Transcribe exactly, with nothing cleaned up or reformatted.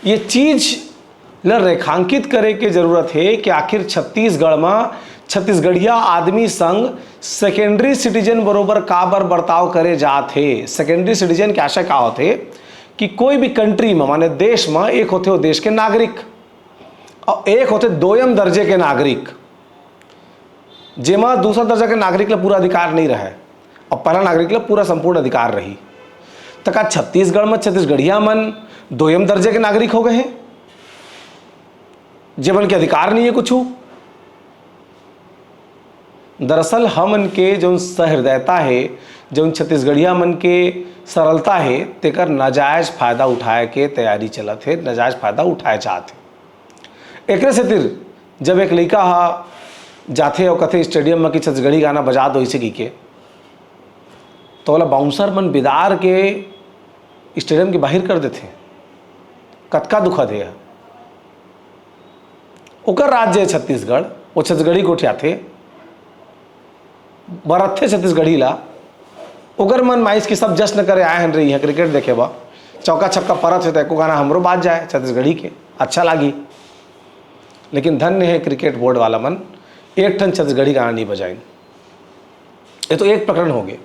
ये चीज ल रेखांकित करे के जरूरत हे कि आखिर छत्तीसगढ़ म छत्तीसगढ़िया आदमी संग सेकेंडरी सिटीजन बरोबर काबर बर्ताव करे जात हे। सेकेंडरी सिटीजन के आशय का होथे कि कोई भी कंट्री म, माने देश म, एक होथे वो देश के नागरिक, अउ एक होथे दोयम दर्जे के नागरिक, जेमा दूसरा दर्जा के नागरिक ल पूरा अधिकार नहीं रहय, अउ पहला नागरिक ल पूरा संपूर्ण अधिकार रही। त का छत्तीसगढ़ म छत्तीसगढ़िया मन दोयम दर्जे के नागरिक हो गए हैं, जेमन के अधिकार नहीं है कुछ? दरअसल हमन के जौन सहृदयता हे, जौन छत्तीसगढ़िया मन के सरलता हे, तेकर नाजायज फायदा उठाए के तैयारी चलत हे, नाजायज फायदा उठाए जात हे। एकरे सेतिर जब एक लइका ह जाथे अउ कथे स्टेडियम म कि छत्तीसगढ़ी गाना बजा दो इसे कहिके, तो ओला बाउंसर मन बिदार के स्टेडियम के बाहिर कर देथे। कतका दुखद हे। ओकर राज्य हे छत्तीसगढ़, वो छत्तीसगढ़ी गोठियाथे, बरतथे छत्तीसगढ़ी ला। ओकर मन माइस कि सब जश्न करे आए हन रे, इहाँ क्रिकेट देखे बर। चौका छक्का परत हे त एको गाना हमरो बाज जाए छत्तीसगढ़ी के, अच्छा लागी। लेकिन धन्य हे क्रिकेट बोर्ड वाला मन, एक ठन छत्तीसगढ़ी गाना नहीं बजाइन। ये तो एक प्रकरण हो गए।